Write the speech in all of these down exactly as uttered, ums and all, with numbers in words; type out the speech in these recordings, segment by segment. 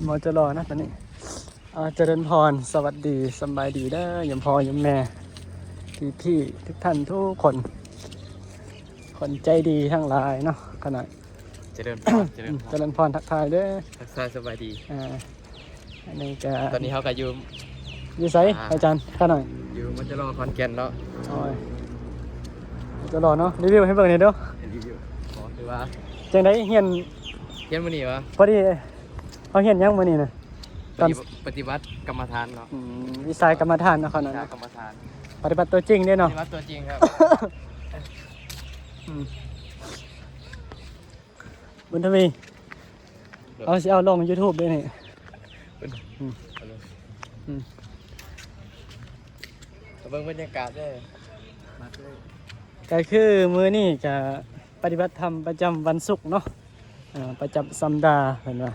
มจรนะตอนนี้ อ่า เจริญพร สวัสดี สำบายดีเด้อ ยมพ่อยมแม่ พี่ๆ ทุกท่านทุกคน คนใจดีทั้งหลายเนาะ ขนาด เจริญพร เจริญพร เจริญพร ทักทายเด้อ ทักทายสบายดี อ่า อันนี้ก็ ตอนนี้เขาก็อยู่ อยู่ไส อ่า อาจารย์ ข้าหน่อย อยู่มจรขอนแก่นเนาะ โอ้ย มจรเนาะ รีวิวให้เบิ่งหน่อยเด้อ รีวิว อ๋อ คือว่า จังได๋ เฮียน เฮียนมื้อนี้วะ พอดี เขาเฮียนหยังมื้อนี้นะ ตอน ปฏิบัติ ปฏิบัติกรรมฐานเนาะ อืม วิชากรรมฐานเนาะ ข้าหน่อย วิชากรรมฐาน ปฏิบัติตัวจริงเด้เนาะ ปฏิบัติตัวจริงครับ อืม บุญทวี เอาสิเอาลง YouTube ด้วยนี่ อืม อืม เบิ่งบรรยากาศเด้อ ก็คือมื้อนี้ก็ปฏิบัติธรรมประจำวันศุกร์เนาะ อ่า ประจำสัปดาห์ เพิ่นว่า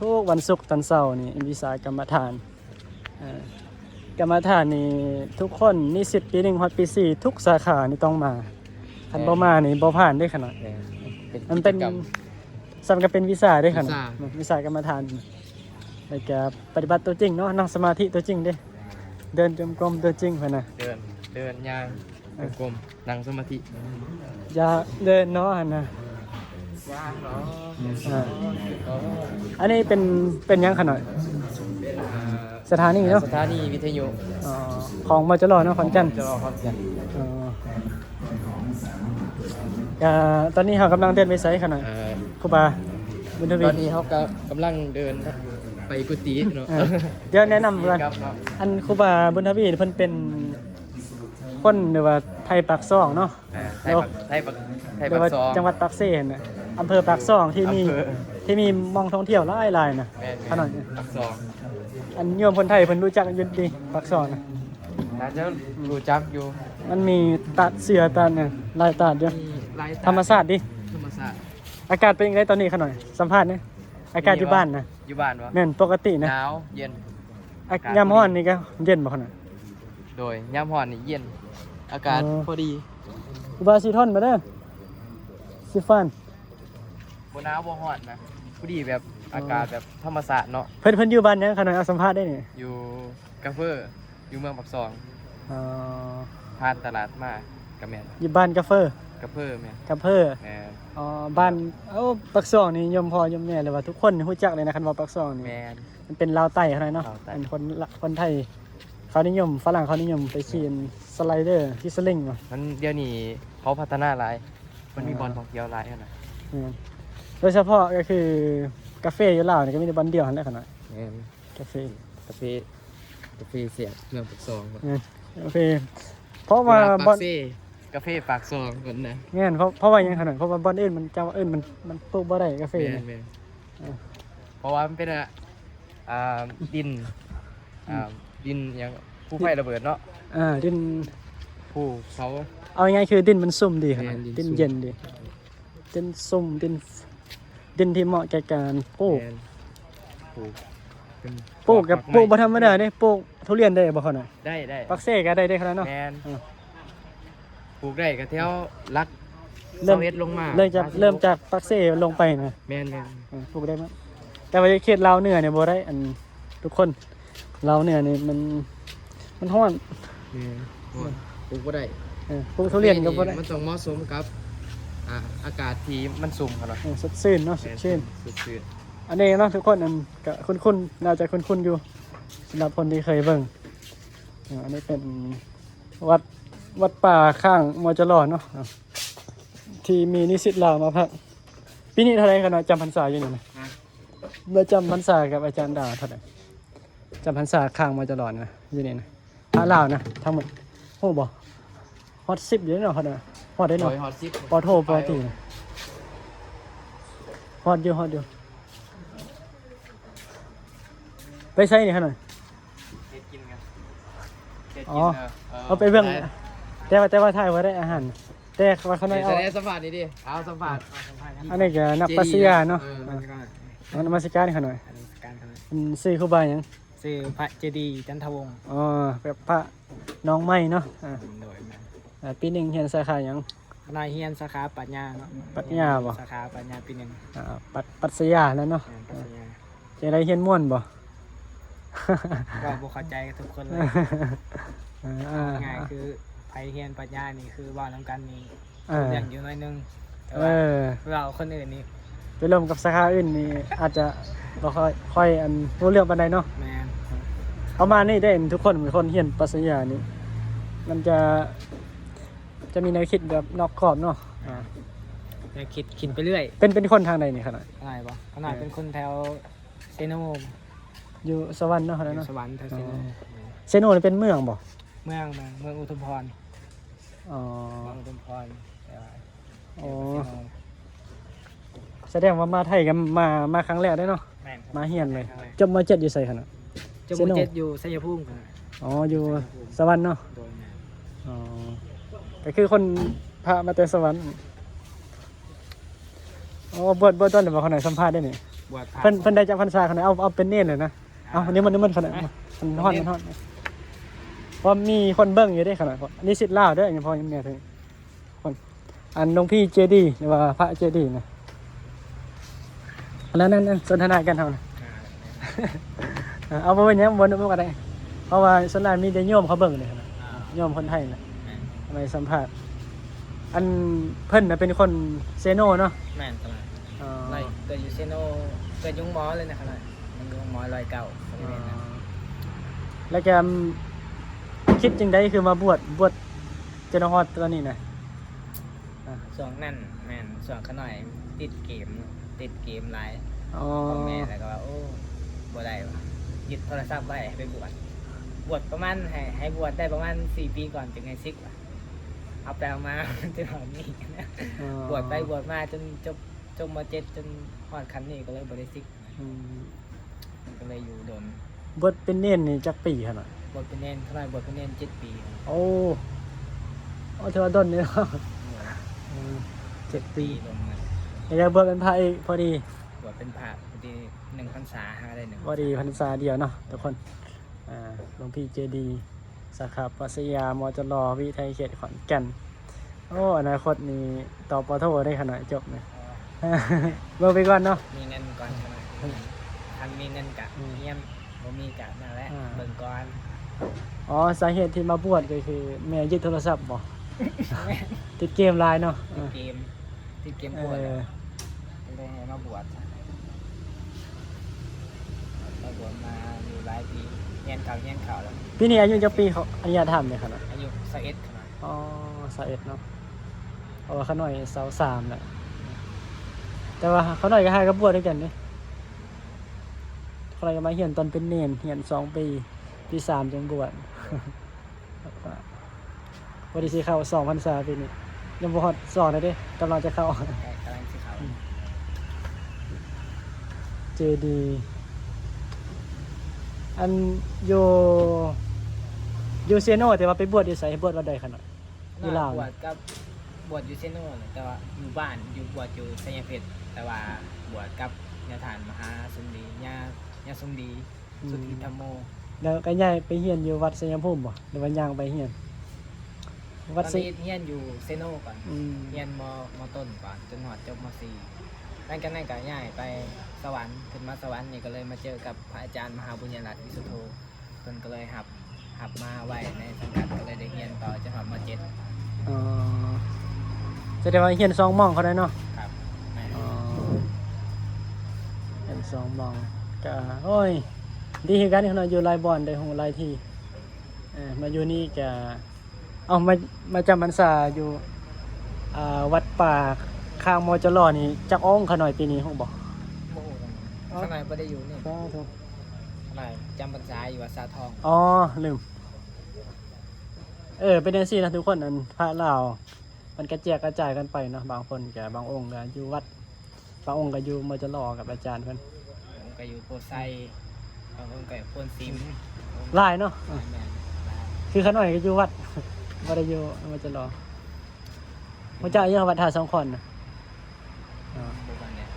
ทุกๆวันศุกร์ตอนเช้านี่วิชากรรมฐาน อ่า กรรมฐานนี่ทุกคน นิสิตปีหนึ่งฮอดปีสี่ ทุกสาขานี่ต้องมา คัน แม่น บ่มานี่บ่ผ่านเด้ขนาด แม่น เป็น มันเป็น กิจกรรม ส่ำกับเป็นวิชาเด้ขนาด วิชา วิชากรรมฐาน แล้วก็ปฏิบัติตัวจริงเนาะ นั่งสมาธิตัวจริงเด้ เดินจงกรมตัวจริงเพิ่นน่ะ เดิน เดินย่าง เออ จงกรม นั่งสมาธิ อย่าเดินเนาะหั่นน่ะ ย่างเนาะ อ่า อันนี้เป็น เป็นหยังขนาด อ่า สถานีเนาะ สถานีวิทยุ อ๋อ ของ มจร เนาะ ขอนแก่น มจร ขอนแก่น อ๋อ อ่า ตอนนี้เรากำลังเดินไปไสขนาด เอ่อ ครูบาบุญทวี ตอนนี้เราก็กำลังเดินไปกุฏิเนาะ เออ เดี๋ยวแนะนำก่อน ครับเนาะ อันครูบาบุญทวีเพิ่นเป็นคนหรือว่าไทยปากซ่องเนาะ อ่า ไทยปาก แล้ว ไทยปาก ไทยปากซ่อง หรือว่าจังหวัดปากเซหั่นน่ะ อำเภอปากซ่องที่มี อำเภอ ที่มีหม่องท่องเที่ยวหลายๆ น่ะ แม่นๆ ขนาดนี้ ปากซ่อง อันโยมคนไทยเพิ่นรู้จักอยู่ติ ปากซ่องน่ะ น่าจะรู้จักอยู่ มันมีตาดเสือตาดหยัง ลายตาดอยู่ มีลายตาด ธรรมชาติติ ธรรมชาติ อากาศเป็นจั่งใดตอนนี้ขะน้อย สัมภาษณ์แหน่ อากาศอยู่บ้านน่ะ อยู่บ้านวะ แม่นปกตินะ หนาว เย็น อ่ะ อากาศ ยามร้อนนี่ก็เย็นบ่ขะน้อย โดย ยามร้อนนี่เย็น อากาศ อ๋อ พอดี อุบาสีทนมาเด้อ สีฟ้าน บ่หนาวบ่ร้อนนะ พอดีแบบ อ๋อ อากาศแบบธรรมชาติเนาะ เพิ่น เพิ่นอยู่บ้านหยังขะน้อย เอาสัมภาษณ์ได้นี่ อยู่กาเฟอ อยู่เมืองปากซ่อง อ๋อ ผ่านตลาดมาก็แม่น อยู่บ้านกาเฟอ กาเฟอแม่น กาเฟอ แม่น อ๋อ บ้าน โอ้ ปากซ่องนี่โยมพ่อโยมแม่หรือว่าทุกคนรู้จักเลยนะ คันว่าปากซ่องนี่ แม่น มันเป็นลาวใต้ขะน้อยเนาะ ลาวใต้ เป็นคนละ คนไทย เขานิยม ฝรั่งเขานิยมไปขี่สไลเดอร์ ขี่สลิงเนาะ มันเดี๋ยวนี้เขาพัฒนาหลาย มันมี อ่า บ่อนท่องเที่ยวหลายขนาด แม่น โดยเฉพาะก็คือกาเฟอยู่ลาวนี่ก็มีแต่บ่อนเดียวหั่นแหละขะน้อย แม่น กาเฟ กาเฟ กาเฟแซ่บเมืองปากซ่อง แม่น โอเค เพราะว่า เวลาปาก บ่อน เซ กาเฟปากซ่องเพิ่นนะ แม่น เพราะ เพราะว่าหยังขะน้อย เพราะว่าบ่อนอื่นมัน เจ้าอื่นมัน มันปลูกบ่ได้กาเฟ แม่น นะ แม่น เออ เพราะว่ามันเป็นอะ อ่า ดิน อ่า อืม ดินหยัง ภูไฟระเบิดเนาะ อ่า ดิน ภูเขา เอาง่ายๆคือดินมันซุ่มดีขะน้อย แม่น ดิน ดิน ซุ่ม เย็นดี ดินซุ่ม ดิน ดินที่เหมาะแก่การปลูก แม่น ปลูก เป็น ปลูกกับ ปลูกบ่ธรรมดาเด้ ปลูกทุเรียนได้บ่ขะน้อย ได้ ได้ ปากเซก็ได้เด้ขะน้อยเนาะ แม่น เออ ปลูกได้ก็แถวหลัก เริ่ม ซาวเอ็ดลงมา เริ่มจาก ซาวเอ็ด เริ่มจากปากเซลงไปนะ แม่น แม่น เออ ปลูกได้หมด แต่ว่าเขตลาวเหนือเนี่ยบ่ได้ อัน ทุกคน ลาวเหนือนี่มัน มันร้อน แม่น ร้อน ปลูกบ่ได้ เออ ปลูกทุเรียนก็บ่ได้ มันต้องเหมาะสมกับ อ่า อากาศที่มันซุ่มขะน้อย เออ สดชื่นเนาะ สดชื่น แม่น สดชื่น อันนี้เนาะทุกคน อันก็คุ้นๆ น่าจะคุ้นๆอยู่ สำหรับคนที่เคยเบิ่ง อ่า อันนี้เป็นวัด วัดป่าข้าง มจร เนาะ อ่า ที่มีนิสิตลาวมาพัก ปีนี้เท่าไหร่ขะน้อย จำพรรษาอยู่นี่นะ ฮะ มาจำพรรษากับอาจารย์ดาวเท่าไหร่ จำพรรษาข้าง มจร นะ อยู่นี่นะ พระลาวนะ ทั้งหมด ฮู้บ่ ฮอดสิบอยู่เนาะขะน้อย ฮอดได้เนาะ โดย ฮอดสิบ ปอโท ปอตรี ฮอดอยู่ ฮอดอยู่ ไปไสนี่ขะน้อย เฮ็ดกินกัน เฮ็ดกิน อ๋อ เออ เออ เอาไปเบิ่ง ได้ แต่ว่า แต่ว่าถ่ายบ่ได้อาหาร แต่ว่าขะน้อย เดี๋ยว เอา จะได้สัมภาษณ์นี่ดิ เอาสัมภาษณ์ อันนี้ก็นักปรัชญาเนาะ เออ อ่ะ นมัสการขะน้อย นมัสการขะน้อย อืม ชื่อครูบาหยัง ชื่อพระเจดีย์จันทวงศ์ อ๋อ แบบพระน้องใหม่เนาะ อ่า โดย แม่น อ่า ปีหนึ่งเรียนสาขาหยัง ขะน้อยเรียนสาขาปรัชญาเนาะ ปรัชญาบ่ สาขาปรัชญาปีหนึ่ง อ่า ปรัช- ปรัชญาแล้วเนาะ แม่น ปรัชญา แต่ได้เฮียนม่วนบ่ ก็บ่เข้าใจทุกคนเลย เอออ่า ง่ายๆคือไผเฮียนปรัชญานี่คือเว้านำกันนี่ เออ เรื่องอยู่หน้อยนึงแต่ เอ ว่า อ เราคนอื่นนี่ ไปร่วมกับสาขาอื่นนี่อาจจะบ่ค่อยค่อยอันรู้เรื่องปานใดเนาะ แม่น ประมาณนี้ได้ทุกคนเป็นคนเฮียนปรัชญานี่ มันจะ จะมีแนวคิดแบบนอกกรอบเนาะอ่า แนวคิดคิดไปเรื่อย เป็นเป็นคนทางใดนี่ขนาด ขนาดบ่ขนาดเป็นคนแถวเซโน อยู่สวรรค์เนาะขนาด อยู่ เนาะ สวรรค์แถวเซโน อ๋อ เซโนนี่เป็นเมืองบ่ เมืองนะเมืองอุทุมพร อ๋อ เมืองอุทุมพรแต่ว่า อ๋อ เซโน แสดงว่ามาไทยกันมามาครั้งแรกได้เนาะ แม่นครับ มาเฮียนเลย ครั้งแรก จบม .เจ็ด อยู่ไสขนาด จบ เซโน ม .เจ็ด อยู่ชัยภูมิครับ อ๋ออยู่ ชัยภูมิ สวรรค์เนาะ โดยงาน อ๋อก็คือคนพามาแต่สวรรค์อ๋อบวชบวชตอนไหนบ่ขนาดสัมภาษณ์ได้นี่ บวชพระ เพิ่นเพิ่นได้จักพรรษาขนาดเอาเอาเป็นเณรเลยนะเอาอันนี้มันนี่มันขนาดมันฮ้อนมันฮ้อนเพราะมีคนเบิ่งอยู่เด้ขนาดนิสิตลาวเด้อยังพอยังเนี่ยถึงคนอันหลวงพี่เจดีย์หรือว่าพระเจดีย์นะอันนั้นนั่นนั่นสนทนากันเฮานะ อ่า เออเอาบ่เป็นหยังบ่นึกว่าก็ได้เพราะว่าส่วนหลายมีแต่โยมเขาเบิ่งเลยขนาด อ่า โยมคนไทยนะ แม่น ไปสัมภาษณ์อันเพิ่นน่ะเป็นคนเซโนเนาะ แม่นขนาด อ๋อ ไรเกิดอยู่เซโนเกิดยุงหมอเลยนะขนาดมันยุงหมอร้อยเก้าบริเวณนั้น แล้วแกคิดจังไดคือมาบวชบวชจนฮอดตอนนี้นะ ช่วงนั้นแม่นช่วงขาน้อยติดเกมเนาะติดเกมหลาย อ๋อ พ่อแม่แล้วก็ว่าโอ้บ่ได้ว่ะยึดโทรศัพท์ไว้ให้ไปบวชบวชประมาณให้ให้บวชได้ประมาณสี่ปีก่อนจึงให้สิกว่ะเอาไปเอามา จนแบบนี้ อ๋อ บวชไปบวชมาจนจบจบม .เจ็ด จนฮอดขั้นนี้ก็เลยบ่ได้สิก อืม มันก็เลยอยู่โดน บวชเป็นเณรนี่จักปีขนาด บวชเป็นเณรเท่าไหร่บวชเป็นเณรเจ็ดปีครับ โอ้โอ้ถือว่าดนนี่เนาะอืมเจ็ดปี ลงมา แล้วบวชเป็นพระอีกพอดี บวชเป็นพระพอดีหนึ่งพรรษาหาได้หนึ่ง พอดีพรรษาเดียวเนาะทุกคนอ่าหลวงพี่เจดีย์สาขาปรัชญามจรวิทยาเขตขอนแก่น โอ้อนาคตนี่ต่อปอโทได้ขนาดจบเนี่ยเบิ่งไปก่อนเนาะ มีเงินก่อนใช่ไหมคันมีเงินกะ อืม เยี่ยมบ่มีกะนั่นแหละ อ่า เบิ่งก่อน อ๋อสาเหตุที่มาบวชก็คือแม่ยึดโทรศัพท์บ่ติดเกมหลายเนาะ ติดเกมติดเกม เอ โคตร อ ก็เลยให้มาบวชมาบวชมาอยู่หลายปีเฮียนเข่าเฮียนเข่าแล้ว ปีนี้อายุจักปีเขาอนุญาตถามเลยครับ อายุสิบเอ็ดขนาด อ๋อสาวเอ็ดเนาะเพราะว่าเขาน้อยสาวสามแหละแต่ว่าเขาน้อยก็หากับบวชด้วยกันเด้เขาน้อยก็มาเฮียนตอนเป็นเณรเฮียนสองปีปีสามจึงบวช พอดีสิเข้าสองพรรษาปีนี้ยังบ่ฮอดสองเลยเด้กำลังจะเข้า ใกล้กำลังสิเข้า เจดีย์อันอยู่อยู่เซโนแต่ว่าไปบวชอยู่ไสบวชวัดใดขนาด อยู่ลาว บวชกับบวชอยู่เซโนเลยแต่ว่าอยู่บ้านอยู่บวชอยู่ไสยเพชรแต่ว่าบวชกับญาติมหาสมดีญาญาสมดี อืม สุทธิธรรมโม แล้วก็ย้ายไปเฮียนอยู่วัดไสยภูมิบ่หรือว่าย่างไปเฮียน ต วั อ ด น ไส นี้เฮียนอยู่เซโนก่อน อืม เฮียนมมต้นก่อนจนฮอดจบมสี่หลังจากนั้นก็ย้ายไปสวรรค์ขึ้นมาสวรรค์นี่ก็เลยมาเจอกับพระอาจารย์มหาบุญยรัตน์วิสุทโธเพิ่นก็เลยรับรับมาไว้ในสังกัดก็เลยได้เฮียนต่อจนฮอดมเจ็ด อ๋อแสดงว่าเฮียนสองหม่องเขาได้เนาะ ครับแม่น อ๋อเฮียนสองหม่องก็โอ้ยดีคือกันเนาะอยู่หลายบ่อนได้ฮู้หลายที่เออมาอยู่นี่ก็เอามามาจำพรรษาอยู่อ่าวัดป่าข้างมจรนี่จักองค์ขะน้อยปีนี้ฮู้บ่ โอ้โห อ๋อ ขนาดบ่ได้อยู่นี่ สาธุ ขนาดจำพรรษาอยู่วัดสาทอง อ๋อลืมเออเป็นจังซี่นะทุกคนอันพระลาวมันกระแจกกระจายกันไปเนาะบางคนก็บางองค์ก็อยู่วัดบางองค์ก็อยู่มจรกับอาจารย์เพิ่น ผมก็อยู่โพไซบางคนก็อยู่โพนซิม หลายเนาะอ่ะ แม่น คือขะน้อยก็อยู่วัดบ่ได้อยู่มจร พระเจ้าอยู่วัดท่าสองคอนนะอ่า ทุกวันเนี่ย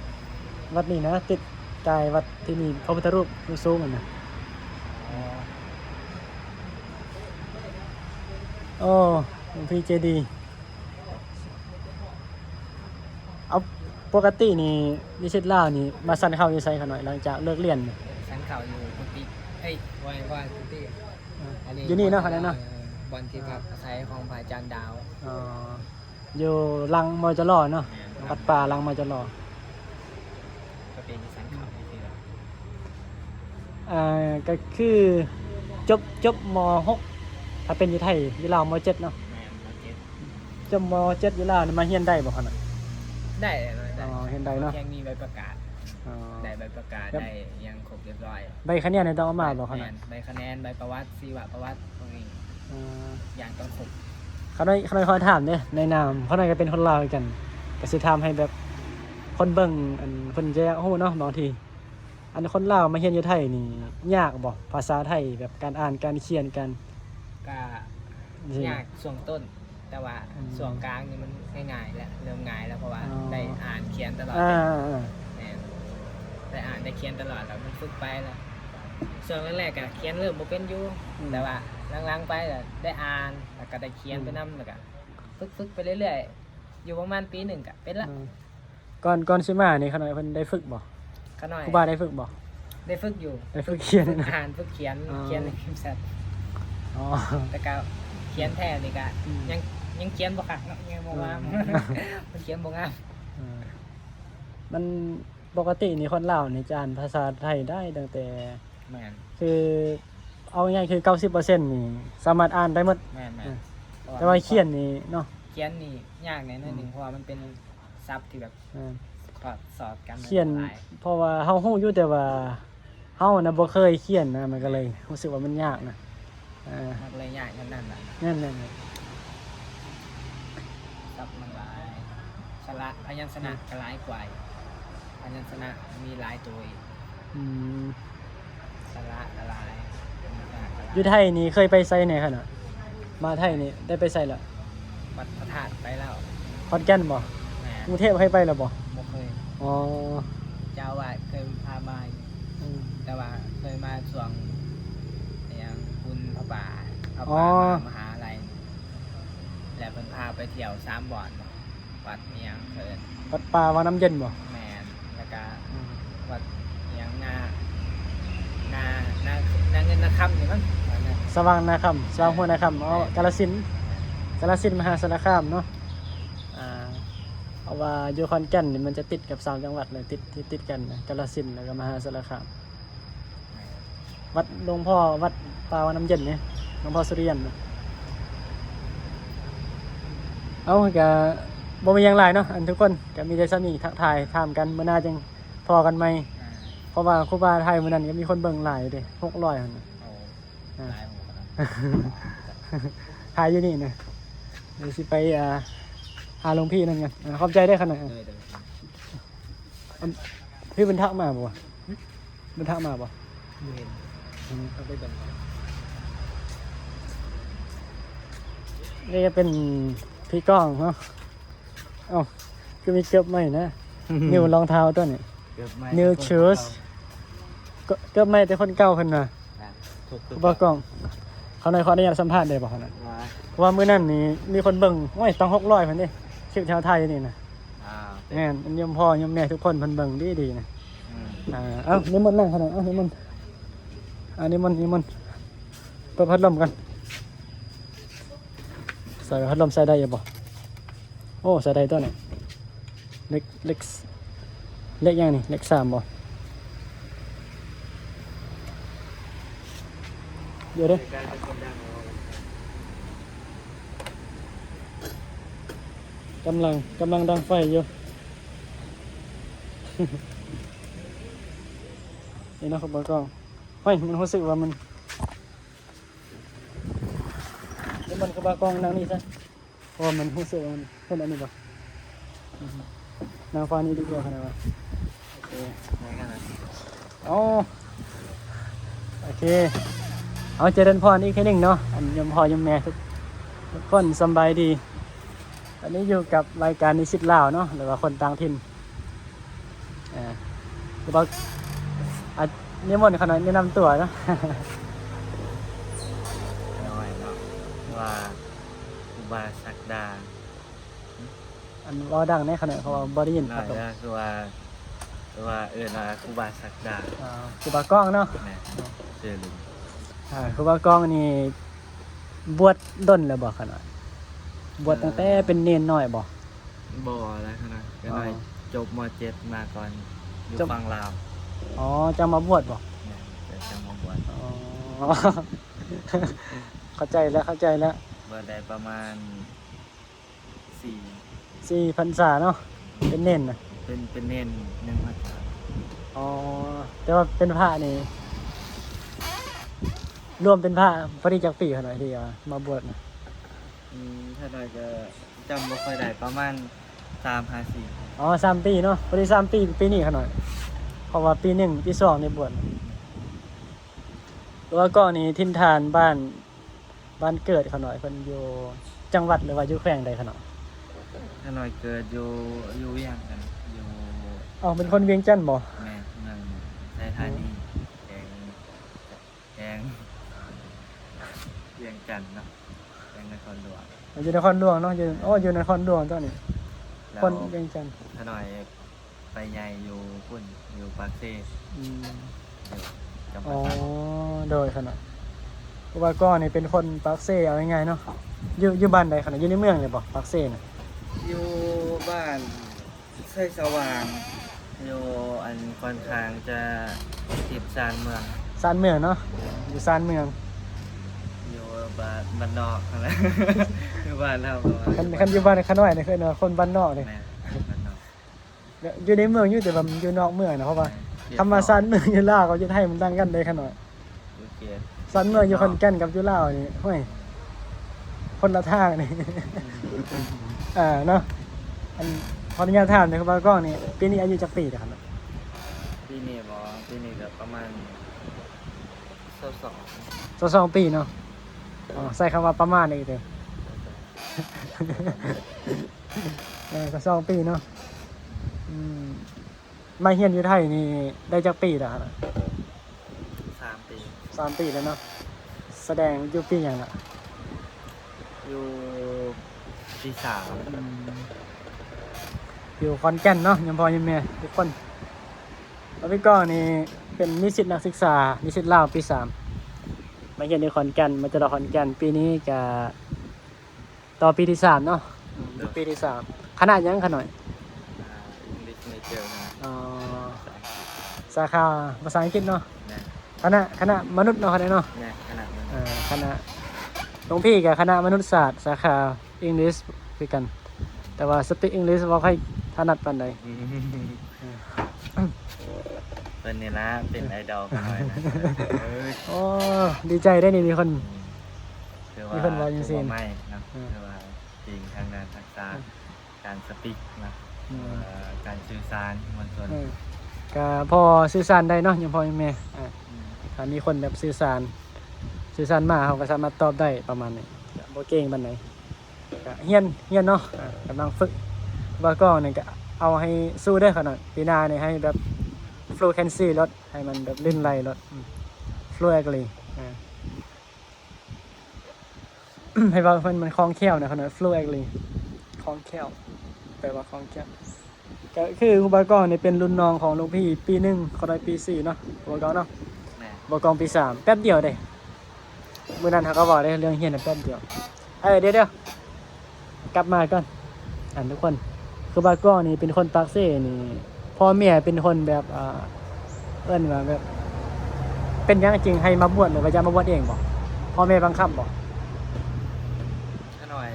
วัดนี้นะติดกายวัดที่มีพระพุทธรูปสูงๆนั่นนะ อ๋อ โอ้หลวงพี่เจดีย์เอาไป ปกตินี่นิสิตลาวนี่มาซันเข้าอยู่ไสขะน้อยหลังจากเลิกเรียนนี่? ซันเข้าอยู่กุฏิ เอ้ย ว่า ว่ากุฏิ อ่า อันนี้ อยู่นี่เนาะ บ่อน ขะน้อยเนาะ เอ่อ บ่อนที่พักอาศัยของพระอาจารย์ดาว อ๋อ อยู่หลัง มจร เนาะ แม่น วัดป่าหลัง มจร ก็เป็นซันเข้าอยู่ที่ อ่า ก็คือจบ จบ ม.หก ถ้าเป็นอยู่ไทย อยู่ลาว ม.เจ็ด เนาะ แม่น ม.เจ็ด จบ ม.เจ็ด อยู่ลาวนี่มาเรียนได้บ่ขะน้อย? ได้ ได้ อ๋อ เรียนได้เนาะ เพียงมีใบประกาศ อ๋อ ได้ใบประกาศ ครับ ได้อิหยังครบเรียบร้อย ใบคะแนนนี่ต้องเอามาบ่ขะน้อย? แม่น ใบคะแนน ใบประวัติ ชีวประวัติพวกนี้ อ่า อย่างต้องครบ ขะน้อย ขะน้อยขอถามเด้ ในนาม ขะน้อยก็เป็นคนลาวคือกัน ก็สิถามให้แบบคนเบิ่ง อัน เพิ่นจะอยากรู้เนาะ บางที อันคนลาวมาเรียนอยู่ไทยนี่ยากบ่ ภาษาไทยแบบการอ่านการเขียนกัน? ก็ นี่ ยากช่วงต้น แต่ว่า อืม ช่วงกลางนี่มันง่ายๆแล้ว เริ่มง่ายแล้ว เพราะว่า อ๋อ ได้อ่านเขียนตลอด อ่า เลย อ่า แม่น ได้อ่านได้เขียนตลอดแล้ว มันฝึกไปแล้ว ช่วงแรกๆก็เขียนเริ่มบ่เป็นอยู่ อืม แต่ว่าหลังๆไปก็ได้อ่าน แล้วก็ได้เขียน อืม ไปนำ แล้วก็ฝึกๆไปเรื่อยๆ อยู่ประมาณปีหนึ่งก็เป็นละ อืม ก่อน ก่อนสิมานี่ขะน้อยเพิ่นได้ฝึกบ่? ขะน้อย ครูบาได้ฝึกบ่? ได้ฝึกอยู่ ได้ฝึกเขียน ฝึกอ่าน ฝึกเขียน อ๋อ เขียนในพิมพ์เสร็จ อ๋อ แต่ก็เขียนแท้นี่ก็ อืม ยัง ยังเขียนบ่คักเนาะ ยังบ่งาม อืม มันเขียนบ่งาม เออ มันปกตินี่คนลาวนี่จะอ่านภาษาไทยได้ตั้งแต่ แม่น คือ เอาง่ายๆคือ เก้าสิบเปอร์เซ็นต์ นี่สามารถอ่านได้หมด แม่นๆ เออ แต่ว่า แต่ว่าเขียนนี่เนาะ เขียนนี่ยากแน่นอนหนึ่ง อืม เพราะว่ามันเป็น ศัพท์ที่แบบ อ่า สอด สอดกัน เขียน หลาย เพราะว่าเฮารู้อยู่ แต่ว่าเฮาน่ะบ่เคยเขียนนะ มันก็เลยรู้สึกว่ามันยากนะ อ่า มันก็เลยยากอย่างนั้นน่ะ นั่นแหละ ศัพท์มันหลาย สระ พยัญชนะ อืม ก็หลายกว่าอีก พยัญชนะมีหลายตัวอีก อืม สระก็หลาย พยัญชนะก็หลาย อยู่ไทยนี่เคยไปไสแหน่ขะน้อย มาไทยนี่ได้ไปไสละ? วัดพระธาตุไปแล้ว ขอนแก่นบ่? แม่น กรุงเทพฯเคยไปแล้วบ่? บ่เคย อ๋อ เจ้าอาวาสเคยพามาอยู่ อืม แต่ว่าเคยมาช่วงอิหยังบุญพระป่า พระป่า อ๋อ มามหาลัย แล้วเพิ่นพาไปเที่ยวสามบ่อน วัดอิหยังเพิ่น วัดป่าวังน้ำเย็นบ่? แม่น แล้วก็ อืม วัดอิหยังนา นา นา นาเงินนาคำนี่มั้ง วัดนั้น สว่างนาคำ สว่างห้วยนาคำ อ๋อ แม่น กาฬสินธุ์ กาฬสินธุ์มหาสารคามเนาะ อ่า เพราะว่าอยู่ขอนแก่นนี่มันจะติดกับสามจังหวัดเลย ติด ที่ติดกันนะ กาฬสินธุ์แล้วก็มหาสารคาม วัดหลวงพ่อ วัดป่าวังน้ำเย็นนี่ หลวงพ่อสุริยันนะ เอา ก็บ่มีหยังหลายเนาะ อันทุกคน ก็มีแต่ส่ำนี้ ทักทายถามกัน มื้อหน้าจั่งพ้อกันใหม่ อ่า เพราะว่าครูบาไทยมื้อนั้นก็มีคนเบิ่งหลายเด้ หกร้อยหั่นน่ะ โอ้ อ่า หลายหมู่ขนาด ถ่ายอยู่นี่นะ เดี๋ยวสิไป อ่า หาหลวงพี่นั่นกัน อ่า ขอบใจเด้อขะน้อย โดย โดย อัน พี่เพิ่นทักมาบ่วะ หึ เพิ่นทักมาบ่? บ่เห็น อืม เอาไปเบิ่งก่อน นี่ก็เป็นพี่ก้องเนาะ เอ้า คือมีเกิบใหม่นะ New รองเท้าตัวนี้ เกิบใหม่ New shoes เกิบ เกิบใหม่แต่คนเก่าเพิ่นน่ะ นะ ถูก ถูก บ่กล้อง ขะน้อยขออนุญาตสัมภาษณ์ได้บ่ขะน้อย ว่า เพราะว่ามื้อนั้นนี่มีคนเบิ่ง โอ้ย ตั้งหกร้อยเพิ่นเด้ คลิปแถวไทยนี่นะ อ่า แม่น โยมพ่อโยมแม่ทุกคนเพิ่นเบิ่งดีๆนะ อืม อ่า เอ้า นิมนต์นั่งขะน้อย เอ้า นิมนต์ อ่า นิมนต์ นิมนต์ เปิดพัดลมกัน ใส่พัดลมใส่ได้อยู่บ่? โอ้ ใส่ได้ตัวนี้ เลข เลข เลขหยังนี่ เลขสามบ่? เดี๋ยวเด้อ กำลัง กำลังดังไฟอยู่ นี่เนาะครับ บ่าวกล้อง เฮ้ย มันรู้สึกว่ามัน นี่มันคือบ่าวกล้องนั่งนี่ซะ เพราะว่ามันรู้สึกว่ามันเห็นอันนี้บ่ อืม นั่งฟังนี่ดีกว่าขนาดว่า โอเค ได้ขนาด อ๋อ โอเค เอาเจริญพรอีกทีหนึ่งเนาะ อันโยมพ่อโยมแม่ทุก ทุกคนสำบายดี อันนี้อยู่กับรายการนิสิตลาวเนาะ หรือว่าคนต่างถิ่น อ่า คือว่า อ่ะ นิมนต์ขะน้อยแนะนำตัวเนาะ น้อยเนาะ ว่าครูบาศักดา อันเว้าดังแหน่ขะน้อย เพราะว่าบ่ได้ยิน หน่ พั อ ดลม ก็คือว่า คือว่าเอิ้นว่าครูบาศักดา อ่า ครูบากองเนาะ แม่น ชื่อเล่น อ่า ครูบากองนี่บวชดนแล้วบ่ขะน้อย บวชตั้งแต่ เอ่อ เป็นเณรน้อยบ่ บ่แล้วขะน้อย ก็น้อย อ๋อ จบ ม.เจ็ด มาก่อน อยู่ จบ ฝั่งลาว อ๋อ จั่งมาบวชบ่ แม่น ก็จั่งมาบวช อ๋อ เข้าใจแล้ว เข้าใจแล้ว บวชได้ประมาณ สี่ สี่พรรษาเนาะ เป็นเณรน่ะ เป็น เป็นเณรหนึ่งพรรษา อ๋อ แต่ว่าเป็นพระนี่ รวมเป็นพระพอดีจักปีขะน้อยที่ว่ามาบวชน่ะ อืม ขะน้อยก็จำบ่ค่อยได้ ประมาณสามหาสี่ อ๋อ สามปีเนาะ พอดีสามปี ปีนี้ขะน้อย เพราะว่าปีหนึ่ง ปีสองนี่บวช ครูบากองนี่ถิ่นฐานบ้าน บ้านเกิดขะน้อยเพิ่นอยู่จังหวัดหรือว่าอยู่แขวงใดขะน้อย ขะน้อยเกิดอยู่ อยู่เวียงจันทน์ อยู่ เอ้า เป็นคนเวียงจันทน์บ่ แม่น เมืองไชยธานี อืม แขวง แขวง เวียงจันทน์เนาะ แขวงนครหลวง อยู่นครหลวงเนาะ อยู่ อ๋อ อยู่นครหลวงตอนนี้ แล้ว คนเวียงจันทน์ ขะน้อยไปใหญ่อยู่พุ้น อยู่ปากเซ อืม อยู่จำปาสัก อ๋อ โดยขะน้อย ครูบากองนี่เป็นคนปากเซ เอาง่ายๆเนาะ อยู่ อยู่บ้านใดขะน้อย อยู่ในเมืองเลยบ่ ปากเซน่ะ อยู่บ้านไชยสว่าง อยู่อันค่อนข้างจะติดชานเมือง ชานเมืองเนาะ อยู่ชานเมือง อยู่บ้าน บ้านนอกนั่นแหละ อยู่บ้านเฮาประมาณ คัน คันอยู่บ้านขะน้อยนี่คือเนาะ คนบ้านนอกนี่ แม่น บ้านนอก อยู่ในเมืองอยู่ แต่ว่ามันอยู่นอกเมืองนะ เพราะว่า แม่น คำว่าชานเมืองอยู่ลาวกับอยู่ไทยมันต่างกันเด้ขะน้อย โอเค ชานเมืองอยู่ขอนแก่นกับอยู่ลาวนี่ โอ้ย คนละทางนี่ อืม อ่า เนาะ อัน ขออนุญาตถามหน่อยครับ ครูบากองนี่ ปีนี้อายุจักปีแล้วครับ ปีนี้บ่ ปีนี้ก็ประมาณ ซาวสอง ซาวสองปีเนาะ อ๋อ ใช้คำว่าประมาณนี้เด้อ เออ ซาวสองปีเนาะ อืม มาเรียนอยู่ไทยนี่ได้จักปีแล้วครับ สามปี สามปีแล้วเนาะ แสดงอยู่ปีหยังล่ะ อยู่ปีสาม อืม อยู่ขอนแก่นเนาะ ยามพ่อยามแม่ทุกคน แล้วพี่ก้องนี่เป็นนิสิตนักศึกษา นิสิตลาวปีสาม มาเรียนอยู่ขอนแก่น มาจุฬาขอนแก่น ปีนี้ก็ ต่อปีที่สามเนาะ อืม อยู่ปีที่สาม คณะหยังขะน้อย อ่า English major นะ อ๋อ สาขาภาษาอังกฤษเนาะ แม่น คณะ คณะมนุษย์เนาะ คณะเนาะ แม่น คณะมนุษย์ เอ่อ คณะ หลวงพี่ก็คณะมนุษยศาสตร์ สาขา English คือกัน แต่ว่า speak English บ่ค่อยถนัดปานใด อืม เพิ่นนี่นะเป็นไอดอลของข้อยนะ เอ้ย โอ้ ดีใจได้นี่ มีคน อืม คือว่า มีคนว่าจังซี่ ถือว่าใหม่เนาะ อืม คือว่าเก่งทางด้านทักษะ อืม การ speak เนาะ อืม เอ่อ การสื่อสารมวลชน อืม ก็พอสื่อสารได้เนาะ ยามพ่อแม่ อ่า อืม ถ้ามีคนแบบสื่อสาร สื่อสารมา เฮาก็สามารถตอบได้ประมาณนี้ ก็บ่เก่งปานใด ก็เรียน เรียนเนาะ อ่า กำลังฝึก ครูบากองนี่ก็เอาให้สู้เด้อขะน้อย ปีหน้านี่ให้แบบ fluency โลด ให้มันแบบลื่นไหลโลด อืม fluently อ่า ให้เว้าให้มันคล่องแคล่วนะขะน้อย fluently คล่องแคล่ว แปลว่าคล่องแคล่ว ก็คือครูบากองนี่เป็นรุ่นน้องของหลวงพี่ปีหนึ่ง ขะน้อยปีสี่เนาะ ครูบากองเนาะ แม่น ครูบากองปีสาม แป๊บเดียวเด้ มื้อนั้นเฮาก็เว้าได้เรื่องเรียนน่ะแป๊บเดียว เออ เดี๋ยวๆ กลับมาก่อน อันทุกคน ครูบากองนี่เป็นคนปากเซนี่ พ่อแม่เป็นคนแบบ อ่า เอิ้นว่าแบบ เป็นหยังจึงให้มาบวช หรือว่าอยากมาบวชเองบ่ พ่อแม่บังคับบ่ ขะน้อย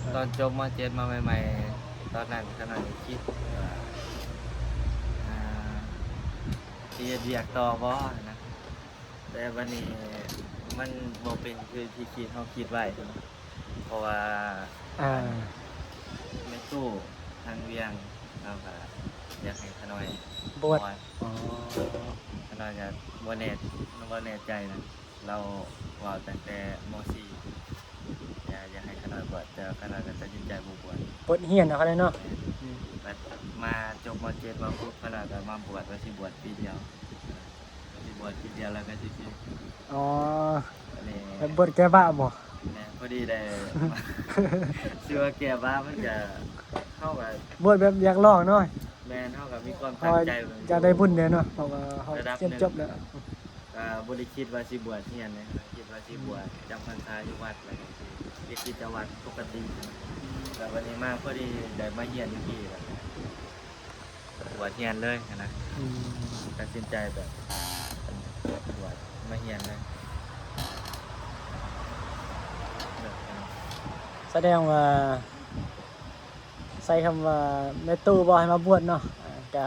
เออ ตอนจบ ม.เจ็ด มาใหม่ๆ ตอนนั้นขะน้อยคิดว่า อ่า สิเฮ็ดเวียกต่อบ่นะ แต่บัดนี้มันบ่เป็นคือที่คิด เฮาคิดไว้ เพราะว่า อ่า แม่ตู้ทางเวียง ลาวก็อยากให้ขะน้อย บวช บวช อ๋อ ขะน้อยก็บ่แน่ บ่แน่ใจนะ ลาวเว้าตั้งแต่ ม.สี่ อยาก อยากให้ขะน้อยบวช แต่ขะน้อยก็ตัดสินใจบ่บวช บวชเรียนเนาะ ขะน้อยเนาะ แม่น อืม บัดมาจบ ม.เจ็ด มาปุ๊บ ขะน้อยก็มาบวช ว่าสิบวชปีเดียว สิบวชทีเดียวแล้วก็สิ อ๋อ อันนี้ แบบบวชแก้บ้าบ่ แม่น พอดีได้ ชื่อว่าแก้บ้ามันก็ เฮาก็ บวชแบบอยากลองเนาะ แม่น เฮาก็มีความ เพ ตั้ ราะ ง ว่า ใจ อยากได้บุญเด้เนาะ เพราะว่าเฮา ระดับ เรียน หนึ่ง จบแล้ว ก็บ่ได้คิดว่าสิบวชเฮียนนะ คิดว่าสิบวช จำพรรษาอยู่วัด แล้วก็สิเฮ็ดกิจวัตรปกติ แล้ววันนี้มาพอดีได้มาเฮียนอยู่พี่ แล้วก็บวชเฮียนเลยนะ อืม ตัดสินใจแบบบวชมาเฮียนเลย แสดงว่า ใส่คำว่าแม่ตู้บ่ให้มาบวชเนาะ อ่า ก็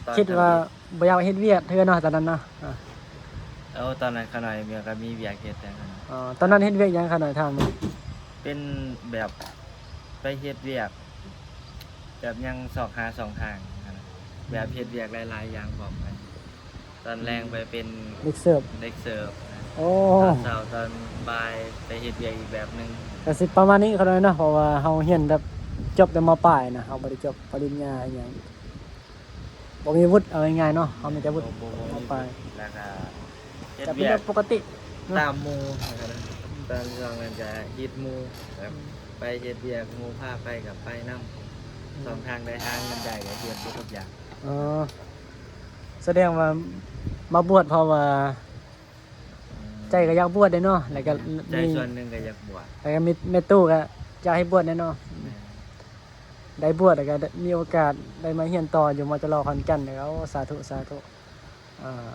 ตอน คิดว่าบ่อยากเฮ็ดเวียกเทื่อเนาะ ตอนนั้นเนาะ อ่า เอ้า ตอนนั้นข้าน้อยเมียก็มีเวียกเฮ็ดแต่ข้าน้อย อ๋อ ตอนนั้นเฮ็ดเวียกหยังคะน้อย ถามหน่อย เป็นแบบไปเฮ็ดเวียก แบบยังซอกหาซ่องทางนะ แบบเฮ็ดเวียกหลายๆอย่างพร้อมกัน ตอนแลงไปเป็น เด็กเสิร์ฟ เด็กเสิร์ฟนะ โอ้ ตอนเช้าตอนบ่ายไปเฮ็ดเวียกอีกแบบหนึ่ง ก็สิประมาณนี้คะน้อยเนาะ เพราะว่าเฮาเรียนแบบจบแต่ ม.ปลายนะ เฮาบ่ได้จบปริญญาอิหยัง บ่มีวุฒิ เอาง่ายๆเนาะ เฮามีแต่วุฒิ บ่บ่บ่ ม.ปลาย แล้วก็เฮ็ด แต่เป็น เวีย เรื่ ก องปกติเนาะ ตามหมู่นะครับ ตอนช่วงนั้นก็ฮิตหมู่แบบไปเฮ็ดเวียกหมู่พาไปก็ไปนำ ช่องทางใดหาเงินได้ก็เฮ็ดเบิดทุกอย่าง อ๋อ แสดงว่ามาบวชเพราะว่า อืม ใจก็อยากบวชเด้เนาะ แล้วก็ ใจ มี ส่วนหนึ่งก็อยากบวช แล้วก็มีแม่ตู้ก็อยากให้บวชแน่เนาะ แม่น ได้บวชแล้วก็ได้มีโอกาสได้มาเรียนต่ออยู่ ม.จ.ร. ขอนแก่น แล้วก็ โอ้ สาธุ สาธุ อ่า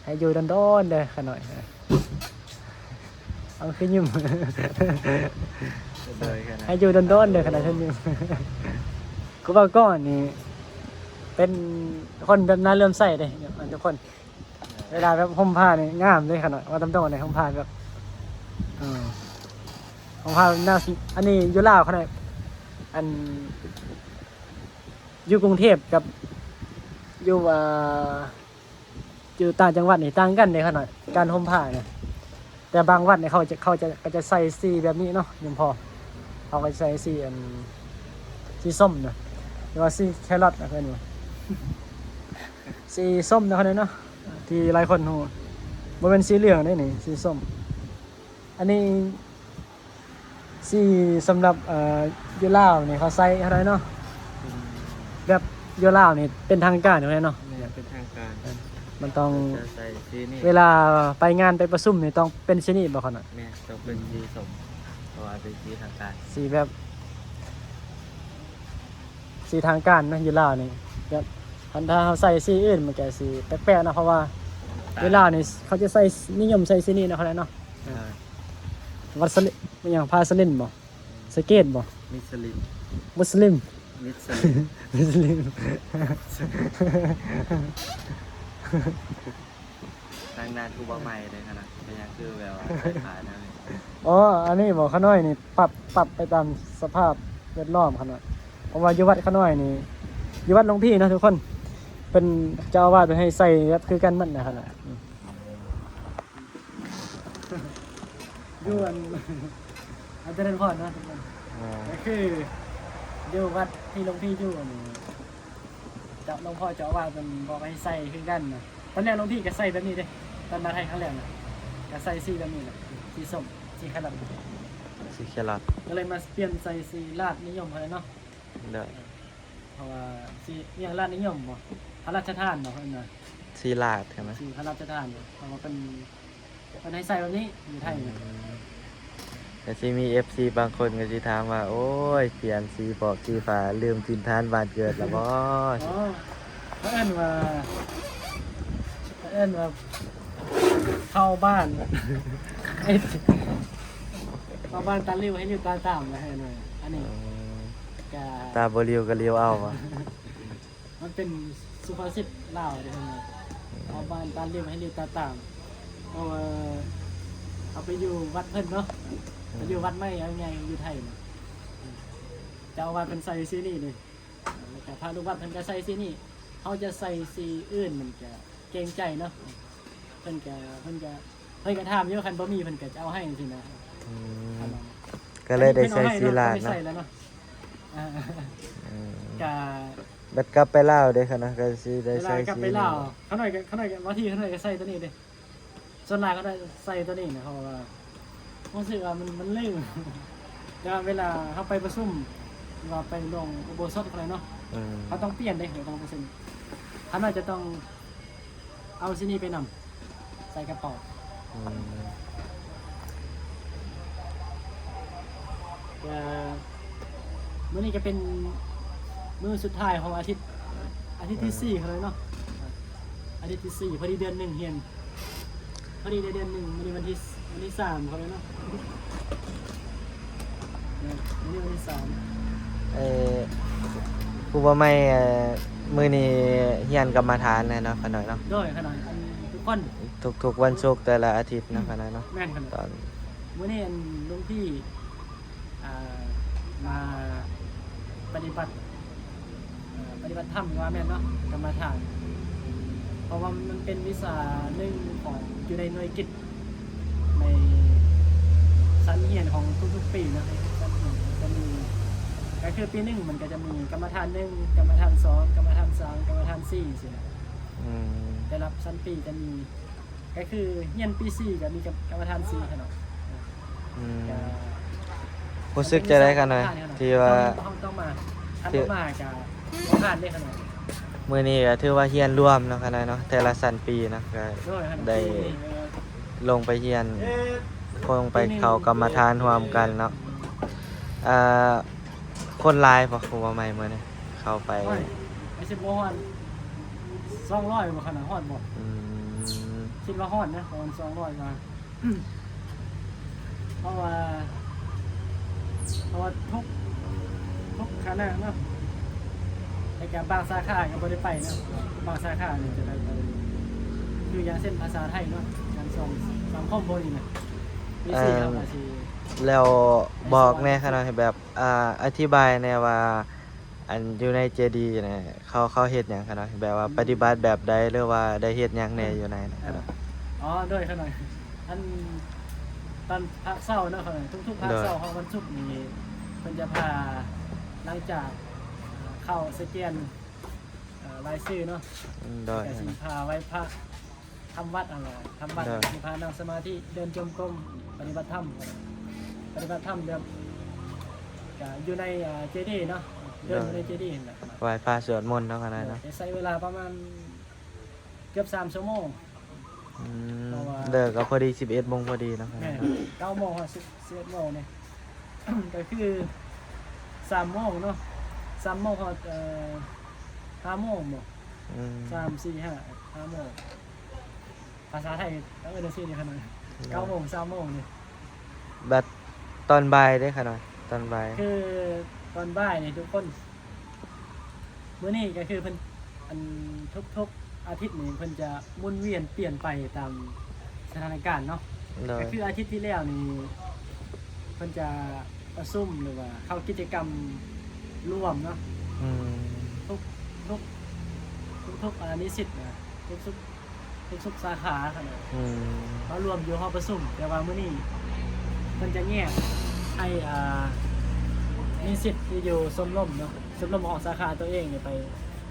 ให้อยู่ดนๆเด้อข้าน้อย เอาคือยิ้ม เลยขนาด ให้อยู่ดนๆเด้อข้าน้อย ท่านยิ้ม ครูบาก้อนนี่ เป็นคนแบบน่าเลื่อมใสเด้ ทุกคน เวลาแบบห่มผ้านี่งามเลยข้าน้อย ว่าตามตรงเลย ห่มผ้าแบบ เออ ห่มผ้าหน้าสี อันนี้อยู่ลาวข้าน้อย อัน อยู่กรุงเทพฯกับ อยู่ อ่า อยู่ต่างจังหวัดนี่ต่างกันเด้ข้าน้อย การห่มผ้าเนี่ย แต่บางวัดเนี่ยเขาจะ เขาจะ ก็จะใส่สีแบบนี้เนาะ โยมพ่อ เขาก็จะใส่สีอัน สีส้มนะ หรือว่าสีแครอทนะเพิ่นว่า สีส้มนะข้าน้อยเนาะ ที่หลายคนฮู้ บ่แม่นสีเหลืองเด้นี่ สีส้ม อันนี้สีสำหรับ เอ่อ อยู่ลาวนี่เขาใส่เท่าใดเนาะ แบบอยู่ลาวนี่เป็นทางการเท่าใดเนาะ แม่นเป็นทางการ มันต้อง จะใส่สีนี้ เวลาไปงานไปประชุมนี่ต้องเป็นสีนี้บ่ข้าน้อย แม่นต้องเป็นสีส้ม เพราะว่าเป็นสีทางการ สีแบบ สีทางการเนาะ อยู่ลาวนี่ แบบ คันถ้าเฮาใส่สีอื่นมันก็สิแปลกๆเนาะ เพราะว่าอยู่ลาวนี่เขาจะใส่ นิยมใส่สีนี้เนาะข้าน้อยเนาะ อ่า วัสลิน มันหยัง พาสลินบ่ สเกตบ่ มิสลิน มุสลิม มิสลิน มุสลิม ทางด้านกูบ่ใหม่เลยขนาดเป็นหยังคือแบบว่าใส่ผ้าแนวนี้ อ๋อ อันนี้บ่ ข้าน้อยนี่ปรับ ปรับไปตามสภาพแวดล้อมข้าน้อย เพราะว่าอยู่วัดข้าน้อยนี่ อยู่วัดหลวงพี่เนาะทุกคน เป็นเจ้าอาวาสเพิ่นให้ใส่แบบคือกันหมดนะข้าน้อย อยู่อัน อันเจริญพรเนาะทุกคน อ่า ก็คืออยู่วัดที่หลวงพี่อยู่นี่ เจ้า หลวงพ่อเจ้าอาวาสเพิ่นบอกให้ใส่คือกันนะ ตอนแรกหลวงพี่ก็ใส่แบบนี้เด้ ตอนมาไทยครั้งแรกนะ ก็ใส่สีแบบนี้แหละ สีส้ม สีแครอท สีแครอท ก็เลยมาเปลี่ยนใส่สีราชนิยมเท่านั้นเนาะ เด้อ เพราะว่าสีอหย่างราชนิยมบ่ พระราชทานบ่เพิ่นว่า สีราชใช่ไหม สีพระราชทาน เพราะว่าเป็น เพิ่นให้ใส่แบบนี้อยู่ไทยนะ อืม ก็สิมีเอฟซีบางคนก็สิถามว่า โอ้ย เปลี่ยนสีปอกสีฟ้า ลืมถิ่นฐานบ้านเกิดแล้วบ่ อ๋อ เพิ่นว่า เพิ่นว่า เข้าบ้าน เอ้ย เข้าบ้านตาหลิ่วให้หลิ่วตาตามนะเพิ่นว่า อันนี้ อืม ก็ ตาบ่หลิ่วก็หลิ่วเอาวะ มันเป็นสุภาษิตลาวเด้เพิ่นว่า เข้าบ้านตาหลิ่วให้หลิ่วตาตาม เพราะว่าเอาไปอยู่วัดเพิ่นเนาะ ไปอยู่วัดใหม่เอาไงอยู่ไทยนะ เจ้าอาวาสเพิ่นใส่สีนี้เลย แล้วก็พระลูกวัดเพิ่นก็ใส่สีนี้ เฮาจะใส่สีอื่นมันก็เกรงใจเนาะ เพิ่นก็ เพิ่นก็ เพิ่นก็ถามอยู่ คันบ่มีเพิ่นก็จะเอาให้จังซี่นะ อืม ก็เลยได้ใส่สีราช เพิ่นเอาให้เนาะ เนาะ เพิ่นได้ใส่แล้วเนาะ อ่า อืม ก็ บัดกลับไปลาวเด้อค่ะนะ ก็สิได้ เวลา ใส่ กลับ สี ไปลาว ข้าน้อยก็ ข้าน้อยก็ บางทีข้าน้อยก็ใส่ตัวนี้เด้ ส่วนหลายข้าน้อยใส่ตัวนี้นะ เพราะว่ารู้สึกว่ามัน มันลื่น แต่ว่าเวลาเฮาไปประชุม ว่าไปลงอุโบสถอะไรเนาะ อืม เขาต้องเปลี่ยนเลยเขาต้องไปเซ็นเขาน่าจะต้องเอาสิ่งนี้ไปนำใส่กระเป๋า อืม ก็มื้อนี้ก็เป็นมื้อสุดท้ายของอาทิตย์ อาทิตย์ที่สี่เขาเลยเนาะ อาทิตย์ที่สี่พอดีเดือนหนึ่งเฮียน พอดีได้เดือนหนึ่งมื้อนี้วันที่วันที่สามเขาเลยเนาะ เนี่ยมื้อนี้วันที่สาม เอ่อครูบ่ใหม่เอ่อมื้อนี้เฮียนกรรมฐานแน่เนาะขะน้อยเนาะ โดยขะน้อยอันทุกคน ทุกๆวันศุกร์แต่ละอาทิตย์เนาะขะน้อยเนาะ แม่นขะน้อย ตอน มื้อนี้อันหลวงพี่อ่ามาปฏิบัติเอ่อปฏิบัติธรรมว่าแม่นเนาะกรรมฐาน เพราะว่ามันเป็นวิชาหนึ่งของอยู่ในหน่วยกิจในชั้นเรียนของทุกๆปีนะชั้นเรียนจะมีก็คือปีหนึ่งมันก็จะมีกรรมฐานหนึ่งกรรมฐานสองกรรมฐานสามกรรมฐานสี่สินะ อืม แต่ละชั้นปีจะมี ก็คือเรียนปีสี่ก็มีกรรมฐานสี่ขนาด อืม ก็ รู้สึกจะได้ขะน้อยที่ว่า เฮาต้องมาคันบ่มาก็บ่ผ่านเลยขนาด มื้อนี้ก็ถือว่าเฮียนรวมเนาะขะน้อยเนาะแต่ละชั้นปีเนาะก็ โดยขนาด ได้ ที่ ลงไปเฮียนลงไปเข้ากรรมฐานร่วมกันเนาะเอ่อคนหลายบ่ครูบ่ใหม่มื้อนี้เข้าไป โอ้ยไม่ใช่บ่ฮอดสองร้อยบ่ขนาดฮอดบ่ อืม คิดว่าฮอดนะประมาณสองร้อยกว่า เพราะว่า เพราะว่าทุกทุกคณะเนาะแต่กับบางสาขาก็บ่ได้ไปเนาะบางสาขานี่จะได้ไปคืออย่างเช่นภาษาไทยเนาะการสอนสังคมพวกนี้นะมีสี่ เอ่อ ครับอาชีพ แล้วบอกแน่ขะน้อยแบบอ่าอธิบายแน่ว่า อันอยู่ในเจดีย์นะเขาเขาเฮ็ดหยังขะน้อยแบบว่าปฏิบัติแบบใดหรือว่าได้เฮ็ดหยังแน่อยู่ในนะขะน้อย อ๋อโดยขะน้อยอันตอนภาคเช้าเนาะขะน้อยทุกๆภาคเช้าของวันศุกร์นี่เพิ่นจะพาหลังจากเข้าสแกนเอ่อรายชื่อเนาะ อืมโดย ก็สิพาไหว้พระทำวัดอะไรทำวัด โดย สิพานั่งสมาธิเดินจงกรมปฏิบัติธรรมปฏิบัติธรรมแบบก็อยู่ในอ่าเจดีย์เนาะเดินอยู่ในเจดีย์นั่นแหละ ไหว้พระสวดมนต์เนาะขะน้อยเนาะ จะใช้เวลาประมาณเกือบสามชั่วโมง อืม เพราะว่า เลิกก็พอดีสิบเอ็ดโมงพอดีเนาะขะน้อยเนาะ เก้าโมงฮอดสิบเอ็ดโมงเนี่ย ก็คือสามโมงเนาะสามโมงฮอดเอ่อห้าโมงบ่ อืม สามสี่ห้าห้าโมงภาษาไทยก็เอิ้นจังซี่นี่ขนาดเก้าโมงสามโมงนี่ บัดตอนบ่ายเด้ขะน้อยตอนบ่าย คือตอนบ่ายนี่ทุกคนมื้อนี้ก็คือเพิ่นอันทุกๆอาทิตย์นี่เพิ่นจะหมุนเวียนเปลี่ยนไปตามสถานการณ์เนาะ โดย ก็คืออาทิตย์ที่แล้วนี่เพิ่นจะประชุมหรือว่าเข้ากิจกรรมร่วมเนาะ อืม ทุกทุกทุกทุกอ่านิสิตนะทุกทุกทุกทุกสาขาขนาด อืม มารวมอยู่ห้องประชุม แต่ว่ามื้อนี้เพิ่นจะแยกให้อ่านิสิตที่อยู่ชมรมเนาะชมรมของสาขาตัวเองเนี่ยไป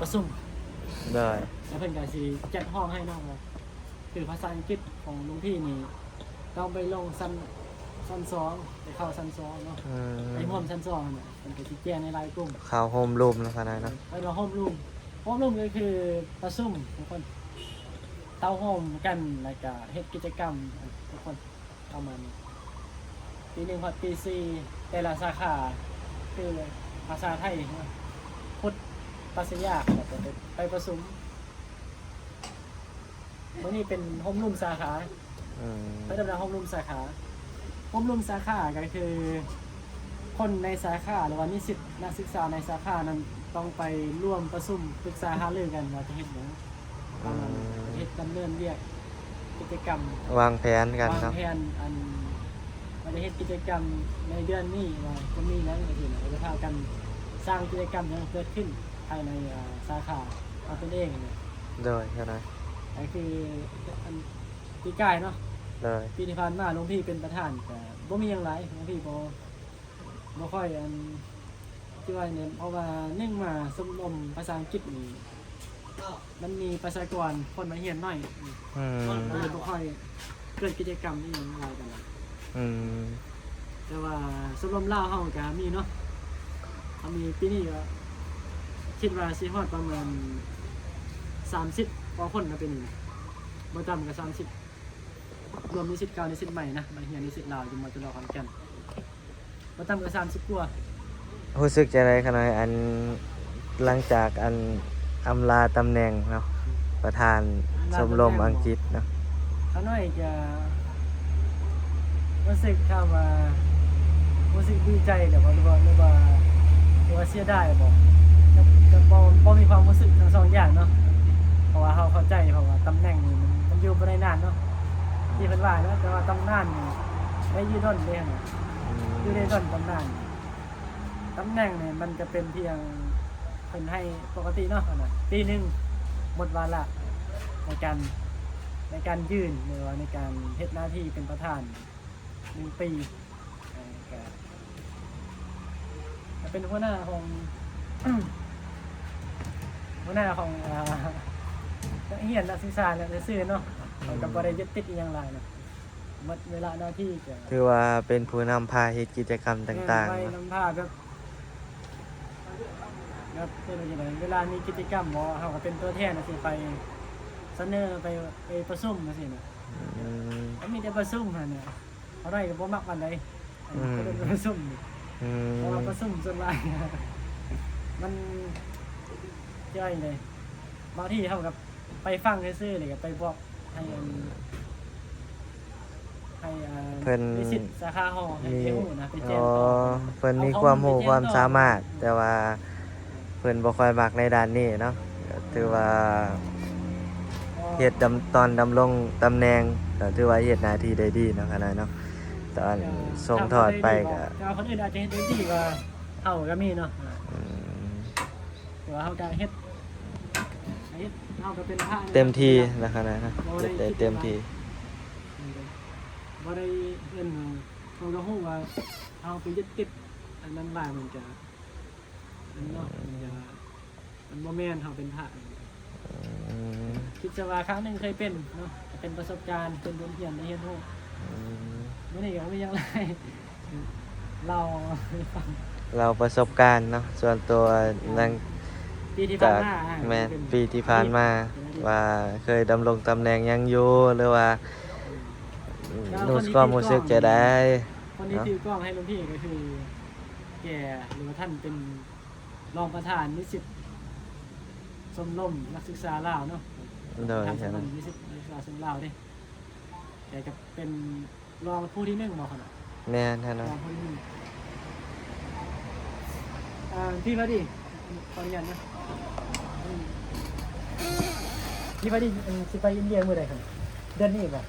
ประชุม โดย แล้วเพิ่นก็สิจัดห้องให้เนาะว่าคือภาษาอังกฤษของหลวงพี่นี่ต้องไปลงชั้นชั้นสองไปเข้าชั้นสองเนาะ อืม ไปร่วมชั้นสองน่ะเพิ่นก็สิแจ้งในไลน์กลุ่ม เข้าโฮมรูมเนาะขะน้อยเนาะ ไปเราโฮมรูมโฮมรูมก็คือประชุมทุกคนเต้าโฮมกันแล้วก็เฮ็ดกิจกรรมทุกคนประมาณนี้ปีหนึ่งฮอดปีสี่แต่ละสาขาคือภาษาไทยพุทธปรัชญาแล้วก็ไปไปประชุมมื้อนี้เป็นโฮมรูมสาขา อืม เขาเรียกว่าโฮมรูมสาขาโฮมรูมสาขาก็คือ คนในสาขาหรือว่านิสิตนักศึกษาในสาขานั้นต้องไปร่วมประชุมปรึกษาหารือกันว่าจะเฮ็ดหยังประมาณนี้จะเฮ็ดดำเนินเวียกกิจกรรม วางแผนกัน วาง เนาะ แผนอันว่าจะเฮ็ดกิจกรรมในเดือนนี้ว่าจะมีหยังจังซี่นะก็จะพากันสร้างกิจกรรมหยังเกิดขึ้นภายในอ่าสาขาของตนเองนะ โดยขะน้อย ก็คืออันปีกายเนาะ โดย ปีที่ผ่านมาหลวงพี่เป็นประธานก็บ่มีหยังหลายหลวงพี่บ่บ่ค่อยอันที่ว่าเนี่ยเพราะว่าหนึ่งมาชมรมภาษาอังกฤษนี่มันมีประชากรคนมาเรียนน้อย อืม ก็เลยบ่ค่อยเกิดกิจกรรมอีหยังหลายปานใด อืม แต่ว่าชมรมลาวเฮาก็มีเนาะ เฮามีปีนี้ก็คิดว่าสิฮอดประมาณสามสิบกว่าคนนะปีนี้นะ บ่ต่ำกว่าสามสิบ รวมนิสิตเก่านิสิตใหม่นะ มาเรียนนิสิตลาวอยู่ ม.จ.ล. ขอนแก่น บ่ต่ำกว่าสามสิบกว่า รู้สึกจั่งใด ขะน้อย อัน หลังจากอันอำลาตำแหน่งเนาะ ประธานชมรมอังกฤษเนาะ ขะน้อยจะรู้สึก ถามว่ารู้สึกดีใจหรือว่า หรือว่า หรือว่า หรือว่าเสียดายบ่ ก็ ก็บ่ บ่มีความรู้สึกทั้งสองอย่างเนาะ เพราะว่าเราเข้าใจ เพราะว่าตำแหน่งนี่มัน มันอยู่บ่ได้นานเนาะ ที่เพิ่นว่านะ แต่ว่าตำนานนี่ได้อยู่ดนเด้นะ อืม อยู่ได้ดนตำนาน ตำแหน่งนี่มันจะเป็นเพียงเพิ่นให้ปกติเนาะ อันนั้น ปีหนึ่งหมดวาระในการ ในการยื่น หรือว่าในการเฮ็ดหน้าที่เป็นประธานหนึ่งปี เอ่อ ก็ ก็เป็นหัวหน้าของ หัวหน้าของ อ่า นักเรียนนักศึกษาและซื่อๆเนาะ มันก็บ่ได้ยึดติดอิหยังหลายเนาะ หมดเวลาหน้าที่ก็ ถือว่าเป็นผู้นำพาเฮ็ดกิจกรรมต่างๆ แม่น ไป เนาะ นำพาแบบ แบบเป็นจั่งใด เวลามีกิจกรรมบ่ เฮาก็เป็นตัวแทนจั่งซี้ ไปเสนอ ไป ไปประชุมจั่งซี้นะ อืม ก็มีแต่ประชุมหั่นน่ะ เฮาได้ก็บ่มักปานใด อืม ก็เลยไปประชุม อืม เพราะว่าประชุมส่วนหลาย มัน จะว่าจั่งใด บางทีเฮาก็ไปฟังซื่อๆ แล้วก็ไปบอกให้อัน ให้อัน เพิ่น นิสิตสาขาเฮาให้ มี ไปฮู้นะ ไปแจ้งต่อ อ๋อ เพิ่นมีความรู้ความสามารถ เอาข้อมูลไปแจ้งต่อ แต่ว่าเพิ่นบ่ค่อยมักในด้านนี้เนาะ ก็ถือว่า อ๋อ เฮ็ดดำ ตอนดำรงตำแหน่ง ก็ถือว่าเฮ็ดหน้าที่ได้ดีเนาะ ขะน้อยเนาะ ตอน ก็ ส่งทอดไป ถามว่าได้ดีบ่ ก็ แต่ว่าคนอื่นอาจจะเฮ็ดได้ดีกว่าเฮาก็มีเนาะ อืม แต่ว่าเฮาก็เฮ็ด เฮ็ด เฮาก็เป็นพระ เต็มที่แล้วขนาดนั้น บ่ได้ เฮ็ดได้เต็มที่ คิดหลาย บ่ได้เอิ้นว่า เฮาก็ฮู้ว่าเฮาไปยึดติดอันนั้นหลาย มันจะ อันเนาะ มันจะ มันบ่แม่นเฮาเป็นพระ อืม คิดซะว่าครั้งหนึ่งเคยเป็นเนาะ เป็นประสบการณ์ เป็นบทเรียนได้เรียนรู้ อืม มื้อนี้ก็บ่มีหยังหลาย เล่าให้ฟัง เล่าประสบการณ์เนาะ ส่วนตัว แม่น หลัง ปีที่ผ่านมา จาก อ่า แม่น เป็น ปีที่ผ่านมา เป็นอดีต ว่าเคยดำรงตำแหน่งหยังอยู่ หรือว่า อืม แล้วคนที่ ความรู้สึกจั่งใด ถือกล้อง คนที่ เนาะ ถือกล้องให้รุ่นพี่ก็คือ แก หรือว่าท่านเป็นรองประธานนิสิตชมรมนักศึกษาลาวเนาะ โดย ประธานชมรมนิสิตนักศึกษาชมรมลาวเด้ แกก็เป็น รองผู้ที่หนึ่งบ่ขนาด แม่นแท้เนาะ รองผู้ที่หนึ่ง อ่า พี่พอดี ขออนุญาตนะ พี่พอดี อัน สิไปอินเดียมื้อใดครับ เดือนนี้บ่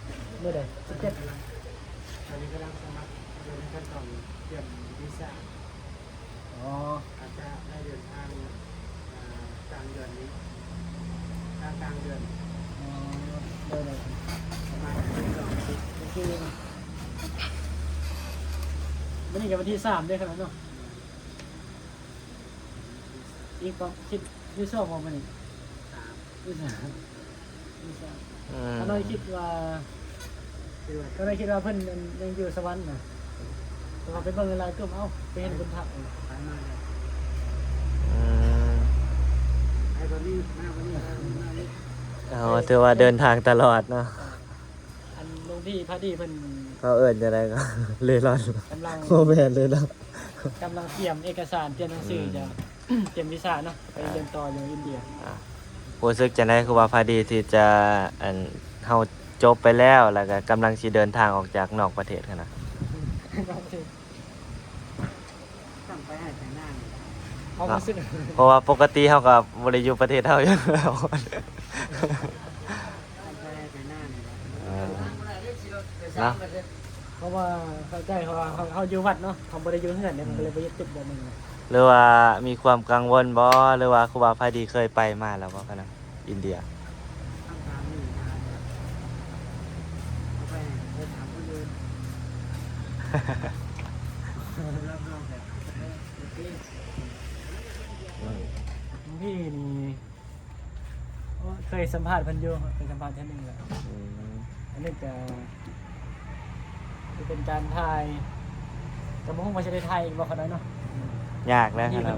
มื้อใด สิบเจ็ด กำลัง ตอนนี้กำลังสมัคร เรื่องขั้นตอนเตรียมวีซ่า อ๋อ อาจจะได้เดินทาง อ่า กลางเดือนนี้ กลาง กลางเดือน อ๋อ ได้เลย ประมาณสองอาทิตย์ โอเค มื้อนี้ก็วันที่สามเด้อขนาดเนาะ อีกบ่ คิดอยู่ช่วงบ่มื้อนี้ สาม อยู่สาม อยู่สาม อืม ขะน้อยคิดว่า ขะน้อยคิดว่าเพิ่นยัง ยังอยู่สวรรค์นะ แต่ว่าไปเบิ่งหลายๆกลุ่ม เอ้า ไปเห็นเพิ่นทัก ไปมาแล้ว อืม ไปตอนนี้ มาวันนี้ มาวันนี้ อ๋อ ถือว่าเดินทางตลอดเนาะ อันหลวงพี่พาดีเพิ่น เขาเอิ้นจั่งใดก็ เร่ร่อน กำลัง บ่แม่นเร่ร่อน กำลังเตรียมเอกสาร เตรียมหนังสือ อืม จะ เตรียมวีซ่าเนาะ ไป อ่า เรียนต่ออยู่อินเดีย อ่า รู้สึกจั่งใด ครูบาพาดี ที่จะ อัน เฮาจบไปแล้ว แล้วก็กำลังสิเดินทางออกจากนอกประเทศหั้นนะ ต้องไปให้แต่หน้านี่ เอามาซื้อ เพราะว่าปกติเฮาก็บ่ได้อยู่ประเทศเฮาอยู่แล้ว ต้องไปให้แต่หน้านี่แหละ เออ เนาะ เพราะว่าเข้าใจ เพราะว่าเฮา เฮาอยู่วัดเนาะ เฮาบ่ได้อยู่เฮือนเนี่ย มันก็เลยบ่ยึดติดแบบนึง หรือว่ามีความกังวลบ่ หรือว่าครูบาพาดีเคยไปมาแล้วบ่คะนะ อินเดีย คำถามนี้นะ เอาไป ไปถามคนอื่น รับรองแบบ โอเค อืม หลวงพี่นี่ โอ้ เคยสัมภาษณ์เพิ่นอยู่ เคยสัมภาษณ์เทื่อหนึ่งแล้ว อืม อันนี้ก็ คือเป็นการถ่าย ก็บ่ฮู้ว่าสิได้ถ่ายอีกบ่ขนาดเนาะ ยากแล้วครับ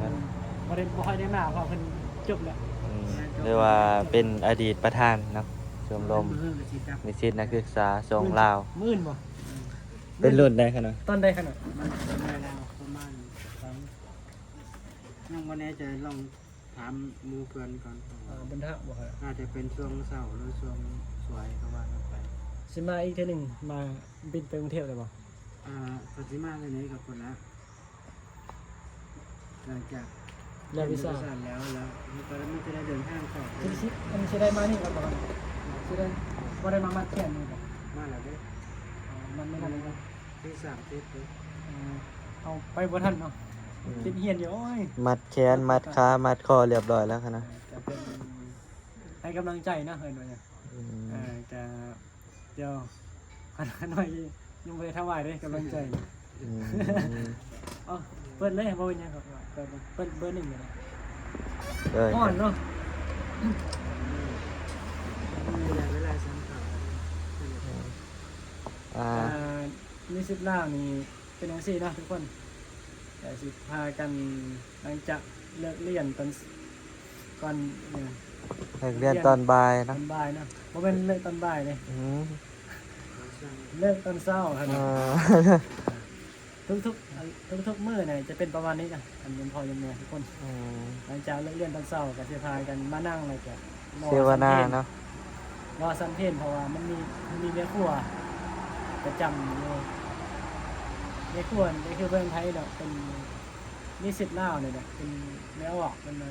บ่ได้ บ่ค่อยได้มา เพราะเพิ่นจบแล้ว อืม หรือว่าเป็นอดีตประธานเนาะ ชมรม มื้ออื่นก็สิกลับ นิสิตนักศึกษาสงฆ์ลาว มื้ออื่นบ่ เป็นรุ่นใดครับเนาะ ตอนใดครับเนาะ มันเป็นเวลาประมาณสอง ยังบ่แน่ใจ ลองถามหมู่เพื่อนก่อน อ่า บุญทะบ่ครับ น่าจะเป็นช่วงเช้าหรือช่วงสวยก็ว่ากันไป สิมาอีกเทื่อหนึ่ง มาบินไปกรุงเทพฯเลยบ่ อ่า ก็สิมาเทื่อนี้กับคนละ หลังจาก เรียนวีซ่า เรียนวีซ่าแล้ว แล้วมันก็ มันจะได้เดินทางต่อ สิ สิ อันนี้สิได้มานี่ก่อนบ่ครับ สิได้ บ่ได้มามัดแขนนี่บ่ มาแล้วเด้ อ๋อ มันไม่ทันแล้ว ที่สามสิบเด้ อ๋อ เอาไปบ่ทันเนาะ อืม คิดเฮียนอยู่ โอ้ย มัดแขน มัดขา มัดคอเรียบร้อยแล้วครับนะ จะเป็นให้กำลังใจนะ เห็นบ่เนี่ย อืม อ่า จะ เดี๋ยว ขนาดน้อยยังบ่ได้ถวายเด้ กำลังใจ อืม เอา เปิดเลย บ่เป็นหยังครับ เปิดเลย เปิดเบอร์หนึ่งเลยนะ เออ ฮ้อนเนาะ มีเวลา เวลาสำคัญ อ่า อ่า นิสิตลาวนี่เป็นจังซี่เนาะทุกคน แต่สิพากัน หลังจากเลิกเรียนตอน ก่อน เอ่อ เลิกเรียนตอนบ่ายเนาะ ตอนบ่ายเนาะ บ่แม่นเลิกตอนบ่ายเด้ อืม เลิกตอนเช้าครับ อ่า ทุกๆ ทุกๆ มื้อเนี่ยจะเป็นประมาณนี้นะ อันยมพ่อยมแม่ทุกคน อืม หลังจากเลิกเรียนตอนเช้าก็สิพากันมานั่งแล้วก็รอ เสวนา สันเพล เนาะ รอสันเพล เพราะว่ามันมี มันมีแม่ครัวประจำอยู่ แม่ครัวนี่คือเมืองไทยเนาะ เป็นนิสิตลาวนี่แหละ เป็นแม่ออก เป็นมา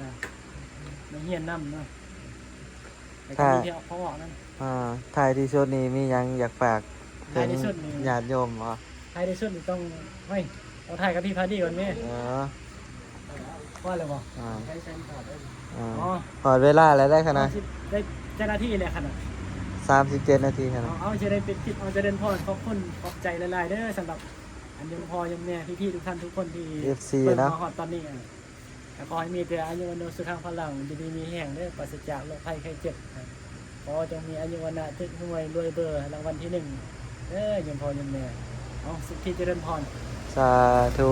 มาเฮียนนำเนาะ แล้วก็มี ค่ะ ที่พ่อออกนำ อ่า ท้ายที่สุดนี่มีหยังอยากฝากถึง ท้ายที่สุดนี่ ญาติโยมบ่ ท้ายที่สุดนี่ต้อง เฮ้ย เอาถ่ายกับพี่พาดีก่อนแม่ เออ ว่าเลยบ่ อ่า ใช้เส้นทางได้ อ่า อ๋อ ฮอดเวลาแล้วได้ขนาด เอาสิ ได้เจ้าหน้าที่เลยขนาด สามสิบเจ็ดนาทีขนาด เอา เอาจะได้ปิดคลิป เอาเจริญพร ขอบคุณ ขอบใจหลายๆ เด้อ สำหรับอันยมพ่อยมแม่ พี่ๆ ทุกท่านทุกคนที่ เอฟซี เบิ่ง เนาะ มาฮอดตอนนี้ อ่ะ แล้วขอให้มีแต่อายุวัณโณสุขังพลัง อยู่ดีมีแฮงเด้อ ปราศจากโรคภัยไข้เจ็บ ขอจงมีอายุวัณนะ ถูกหวยรวยเบอร์รางวัลที่หนึ่งเด้อ ยมพ่อยมแม่ เอา สุขีเจริญพร สาธุ